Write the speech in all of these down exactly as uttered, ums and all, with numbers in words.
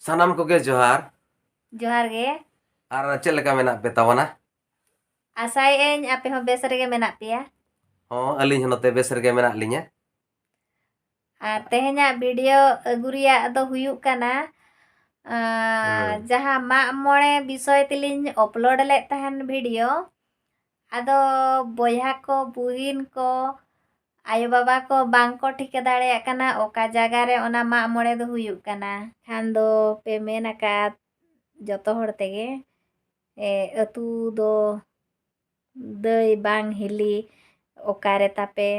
ᱥᱟᱱᱟᱢ ᱠᱚᱜᱮ ᱡᱚᱦᱟᱨ᱾ ᱡᱚᱦᱟᱨ ᱜᱮ᱾ ᱟᱨ ᱪᱮᱫ ᱞᱮᱠᱟ ᱢᱮᱱᱟᱜ ᱯᱮ ᱛᱟᱵᱚᱱᱟ? ᱟᱥᱟᱭᱮᱫ ᱟᱹᱧ ᱟᱯᱮ ᱦᱚᱸ ᱵᱮᱥ ᱨᱮᱜᱮ ᱢᱮᱱᱟᱜ ᱯᱮᱭᱟ᱾ ᱦᱚᱸ, ᱟᱹᱞᱤᱧ ᱦᱚᱸ ᱱᱚᱛᱮ ᱵᱮᱥ ᱨᱮᱜᱮ ᱢᱮᱱᱟᱜ ᱞᱤᱧᱟ᱾ ᱟᱨ ᱛᱮᱦᱮᱧᱟᱜ ᱵᱷᱤᱰᱤᱭᱳ ᱟᱹᱜᱩ ᱨᱮᱭᱟᱜ ᱫᱚ ᱦᱩᱭᱩᱜ ᱠᱟᱱᱟ, ᱟᱸ, ᱦᱩᱸ᱾ ᱡᱟᱦᱟᱸ ᱢᱟᱜ ᱢᱚᱬᱮ ᱵᱤᱥᱚᱭ ᱛᱮᱞᱤᱧ ᱟᱯᱞᱳᱰ ᱞᱮᱫ ᱛᱟᱦᱮᱱ ᱵᱷᱤᱰᱤᱭᱳ, ᱟᱫᱚ ᱵᱚᱭᱦᱟ ᱠᱚ, ᱵᱩᱦᱤᱱ ᱠᱚ, ᱟᱭᱳᱼᱵᱟᱵᱟ ᱠᱚ ᱵᱟᱝ ᱠᱚ ᱴᱷᱤᱠᱟᱹ ᱫᱟᱲᱮᱭᱟᱜ ᱠᱟᱱᱟ ᱚᱠᱟ ᱡᱟᱭᱜᱟ ᱨᱮ ᱚᱱᱟ ᱢᱟᱜ ᱢᱚᱬᱮ ᱫᱚ ᱦᱩᱭᱩᱜ ᱠᱟᱱᱟ᱾ ᱠᱷᱟᱱ ᱫᱚ ᱯᱮ ᱢᱮᱱ ᱟᱠᱟᱫ ᱡᱚᱛᱚ ᱦᱚᱲ ᱛᱮᱜᱮ, ᱮ, ᱟᱹᱛᱩ ᱫᱚ ᱫᱟᱹᱭ ᱵᱟᱝ ᱦᱤᱞᱤ ᱚᱠᱟᱨᱮ ᱛᱟᱯᱮ?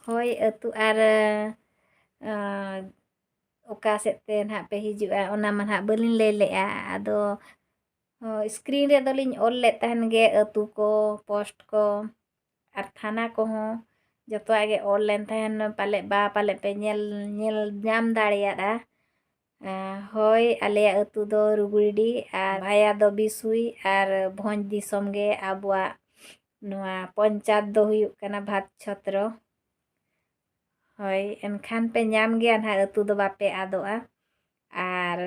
ᱦᱳᱭ, ᱟᱹᱛᱩ ᱟᱨ, ᱟᱸ, ᱚᱠᱟ ᱥᱮᱫ ᱛᱮ ᱱᱟᱦᱟᱜ ᱯᱮ ᱦᱤᱡᱩᱜᱼᱟ, ᱚᱱᱟ ᱢᱟ ᱱᱟᱦᱟᱜ ᱵᱟᱹᱞᱤᱧ ᱞᱟᱹᱭ ᱞᱮᱜᱼᱟ᱾ ᱟᱫᱚ, ᱦᱚᱸ, screen ᱨᱮᱫᱚ ᱞᱤᱧ ᱚᱞ ᱞᱮᱫ ᱛᱟᱦᱮᱱ ᱜᱮ, ᱟᱹᱛᱩ ᱠᱚ, ᱯᱳᱥᱴ ᱠᱚ, ᱟᱨ ᱛᱷᱟᱱᱟ ᱠᱚᱦᱚᱸ ᱡᱚᱛᱚᱣᱟᱜ ᱜᱮ ᱚᱞ ᱞᱮᱱ ᱛᱟᱦᱮᱱ, ᱯᱟᱞᱮᱫ ᱵᱟ, ᱯᱟᱞᱮᱫ ᱯᱮ ᱧᱮᱞ, ᱧᱮᱞ ᱧᱟᱢ ᱫᱟᱲᱮᱭᱟᱫᱼᱟ᱾ ᱟᱸ, ᱦᱳᱭ, ᱟᱞᱮᱭᱟᱜ ᱟᱹᱛᱩ ᱫᱚ ᱨᱩᱜᱩᱲᱤᱰᱤ ᱟᱨ ᱵᱷᱟᱭᱟ ᱫᱚ ᱵᱤᱥᱩᱭ ᱟᱨ ᱵᱷᱚᱸᱡᱽ ᱫᱤᱥᱚᱢ ᱜᱮ ᱟᱵᱚᱣᱟᱜ ᱱᱚᱣᱟ ᱯᱚᱧᱪᱟᱭᱮᱛ ᱫᱚ ᱦᱩᱭᱩᱜ ᱠᱟᱱᱟ ᱵᱷᱟᱛ ᱪᱷᱚᱛᱨᱚ᱾ ᱦᱳᱭ, ᱮᱱᱠᱷᱟᱱ ᱯᱮ ᱧᱟᱢ ᱜᱮᱭᱟ ᱱᱟᱦᱟᱜ, ᱟᱹᱛᱩ ᱫᱚ ᱵᱟᱯᱮ ᱟᱫᱚᱜᱼᱟ᱾ ᱟᱨ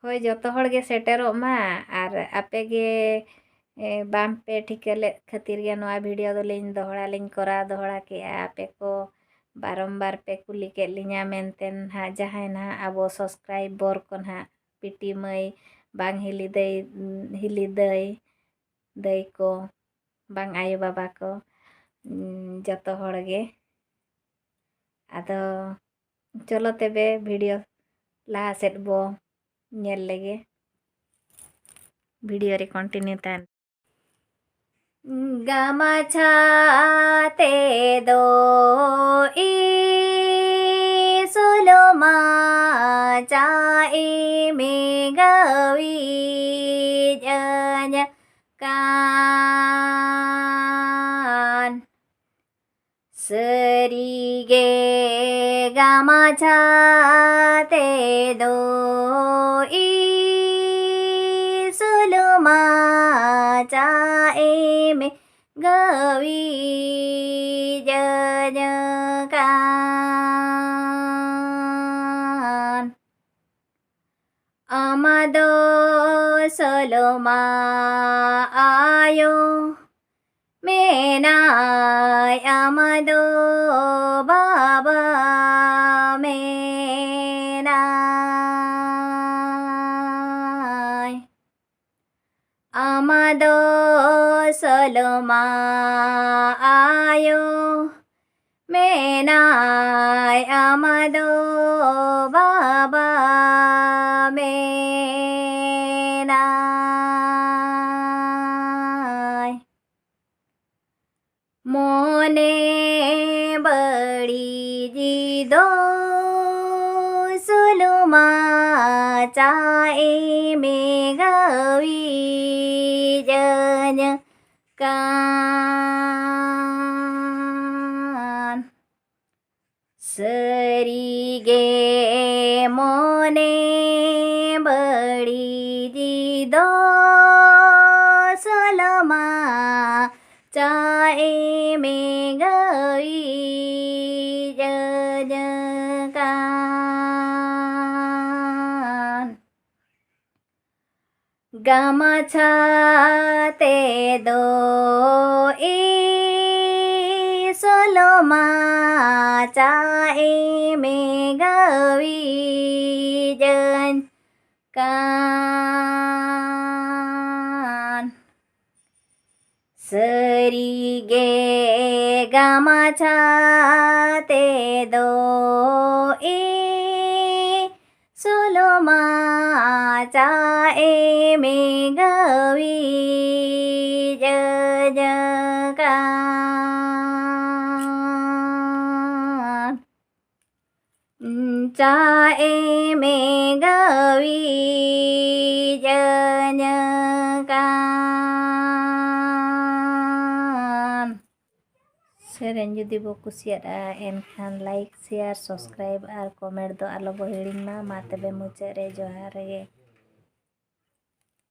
ᱦᱳᱭ, ᱡᱚᱛᱚ ᱦᱚᱲ ᱜᱮ ᱥᱮᱴᱮᱨᱚᱜ ᱢᱟ᱾ ᱟᱨ ᱟᱯᱮ ᱜᱮ, ᱮ, ᱵᱟᱝ ᱯᱮ ᱴᱷᱤᱠᱟᱹ ᱞᱮᱫ ᱠᱷᱟᱹᱛᱤᱨ ᱜᱮ ᱱᱚᱣᱟ ᱵᱷᱤᱰᱤᱭᱳ ᱫᱚᱞᱤᱧ ᱫᱚᱦᱲᱟ ᱞᱤᱧ ᱠᱚᱨᱟᱣ ᱫᱚᱦᱲᱟ ᱠᱮᱜᱼᱟ᱾ ᱟᱯᱮ ᱠᱚ ᱵᱟᱨᱚᱢᱵᱟᱨ ᱯᱮ ᱠᱩᱞᱤ ᱠᱮᱫ ᱞᱤᱧᱟ ᱢᱮᱱᱛᱮ ᱱᱟᱦᱟᱜ, ᱡᱟᱦᱟᱸᱭ ᱱᱟᱦᱟᱜ ᱟᱵᱚ ᱥᱟᱵᱥᱠᱨᱟᱭᱵᱚᱨ ᱠᱚ ᱱᱟᱦᱟᱜ, ᱯᱤᱴᱤ ᱢᱟᱹᱭ, ᱵᱟᱝ ᱦᱤᱞᱤ ᱫᱟᱹᱭ, ᱦᱤᱞᱤ ᱫᱟᱹᱭ, ᱫᱟᱹᱭ ᱠᱚ, ᱵᱟᱝ ᱟᱭᱳ ᱵᱟᱵᱟ ᱠᱚ, ᱩᱸ, ᱡᱚᱛᱚ ᱦᱚᱲ ᱜᱮ᱾ ᱟᱫᱚ ᱪᱚᱞᱚ ᱛᱚᱵᱮ ᱵᱷᱤᱰᱤᱭᱳ ᱞᱟᱦᱟ ᱥᱮᱫ ᱵᱚ ᱧᱮᱞ ᱞᱮᱜᱮ᱾ ᱵᱷᱤᱰᱤᱭᱳ ᱨᱮ ᱠᱚᱱᱴᱤᱱᱤᱭᱩ ᱛᱟᱦᱮᱱ᱾ ᱜᱟᱢᱪᱷᱟ ᱛᱮᱫᱚ ᱤᱥᱩᱞ ᱢᱟᱪᱟ ᱤᱢᱤ ᱜᱟᱹᱣᱤᱡ ᱟᱹᱧ ᱠᱟᱱ᱾ ᱥᱟᱹᱨᱤᱜᱮ ᱜᱟᱢᱪᱷᱟ ᱛᱮᱫᱚ ᱤᱥᱩᱞ ᱢᱟᱪᱟ ᱮᱢ ᱜᱟᱹᱣᱤᱡ ᱟᱹᱧ ᱠᱟᱱ᱾ ᱟᱢ ᱫᱚ ᱥᱚᱞᱢᱟ ᱟᱭᱳ ᱢᱮᱱᱟᱭ, ᱟᱢ ᱫᱚ ᱵᱟᱵᱟ ᱢᱮᱱᱟᱭ᱾ ᱟᱢ ᱫᱚ ᱥᱚᱞᱢᱟ ᱟᱭᱳ ᱢᱮᱱᱟᱭ, ᱟᱢ ᱫᱚ ᱵᱟᱵᱟ ᱢᱮᱱᱟᱭ᱾ ᱢᱚᱱᱮ ᱵᱟᱹᱲᱤᱡ ᱫᱚ ᱥᱚᱞᱢᱟ ᱪᱟᱜ ᱮᱢ ᱜᱟᱹᱣᱤᱡᱟᱹᱧ ᱠᱟᱱ᱾ ᱥᱟᱹᱨᱤᱜᱮ ᱢᱚᱱᱮ ᱵᱟᱹᱲᱤᱡ ᱫᱚ ᱥᱚᱞᱢᱟ ᱪᱟᱜ ᱮᱢ ᱜᱟᱹᱣᱤᱡᱟᱹᱧ ᱠᱟᱱ᱾ ᱜᱟᱢᱪᱷᱟ ᱛᱮᱫᱚ ᱤ ᱥᱚᱞᱢᱟ ᱪᱟᱜ ᱮᱢ ᱜᱟᱹᱣᱤᱡᱟᱹᱧ ᱠᱟᱱ᱾ ᱥᱟᱹᱨᱤᱜᱮ ᱜᱟᱢᱪᱷᱟ ᱛᱮᱫᱚ ᱤ ᱥᱚᱞᱢᱟ ᱪᱟᱜ ᱮᱢ ᱜᱟᱹᱣᱤᱡᱟᱹᱧ ᱠᱟᱱ᱾ ᱪᱟᱜ ᱮᱢ ᱜᱟᱹᱣᱤᱡᱟᱹᱧ ᱠᱟᱱ᱾ ᱥᱮᱨᱮᱧ ᱡᱩᱫᱤ ᱵᱚ ᱠᱩᱥᱤᱭᱟᱫᱼᱟ, ᱮᱱᱠᱷᱟᱱ like, share, subscribe ᱟᱨ comment ᱫᱚ ᱟᱞᱚ ᱵᱚ ᱦᱤᱲᱤᱧ ᱢᱟ᱾ ᱢᱟ ᱛᱚᱵᱮ ᱢᱩᱪᱟᱹᱫ ᱨᱮ ᱡᱚᱦᱟᱨ ᱜᱮ᱾